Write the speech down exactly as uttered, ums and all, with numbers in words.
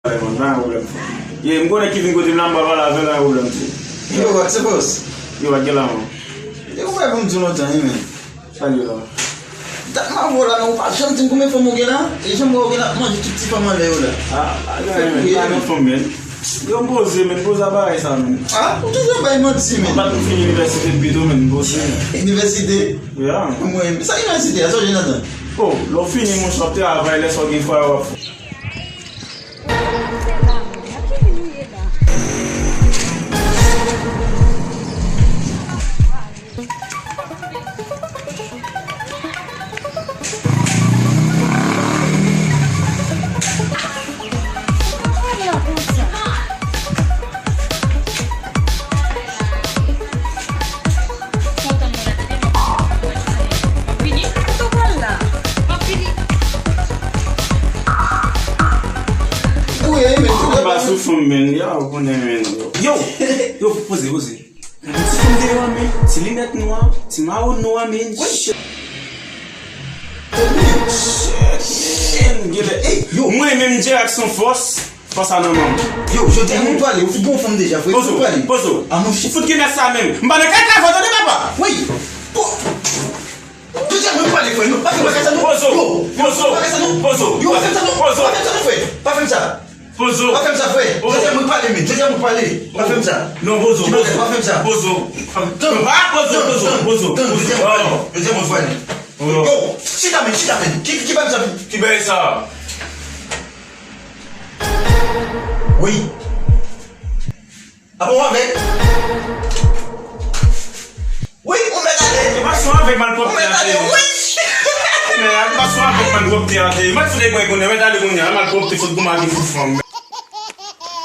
Ay, man, pa gen pwoblèm. Ye, m konnen ki vin kote m la, m pa pale avè l, pa gen pwoblèm, tou. Yo, what's up, boss? Yo, what's up, man? Yo, ou pa pou m di lontan, wi, men. Sa l ye la? Dat m ap wè w la, men ou pa janm di m konbyen fanm ou gen la? E janm wè w gen la, manje tout ti fanm anlè yo la. Ah, pa gen, men, pa gen fanm, men. Yo, m poze, men, poze a bagay sa, men. Ah, ou toujou bay manti, men. M pa t fini inivèsite pito, men, m poze, men. Inivèsite? Ya. Mwen, sa inivèsite a, sa w jwenn ladan? Oh, lè w fini, monchè, w ap travay, lè sa w gen fwa, w ap fè. Ou ye, men, ou pa sou fanm, men. Ya, ou konnen, men. Yo, yo, poze, poze. Yon ti fanm deyò, men. Ti linèt nwa, ti mawon nwa, men. Shit. Shit, men. Genlè. Ey, yo. Mwen menm dirèk san fòs. Fòs a nan men w. Yo, jodi a nou pale, ou fout gon fanm deja, frè. Pozo, pozo. Ah, mon shit. Ou fout gen nèg sa menm. M pa nan kay travay, tande, papa. Wi. Po- Jodi a mwen pale, frè, non. Pa fè bagay sa, non. Pozo, yo, pozo, pa fè sa, non. Pozo, yo, pa fè sa, non. Pozo. Pa fè sa, non, frè. Pa fè sa. Pozo. Pa fè sa, frè. Pozo. Jodi a mwen pale, men. Jodi a mwen pale. Pa fè sa. Non, pozo, pozo. Pa fè sa. Pozo. Tann. Ah, pozo, tann, pozo, tann, pozo, tann, pozo. Jodi a mwen pale. Oh. Jodi a mwen pale. Oh. Yo, chita, men, chita, men. Ki, ki bagay sa? Ki bagay sa? Wi. Apa w avè l? Wi, ou mèt ale. E pa sou avè malpwòpte a te ye. Ou mèt ale, wi. Men, e pa sou avè malpwòpte a te ye. Mwen fout e mwen konnen, mèt ale kounye a, malpwòpte fout goumaje fout fanm.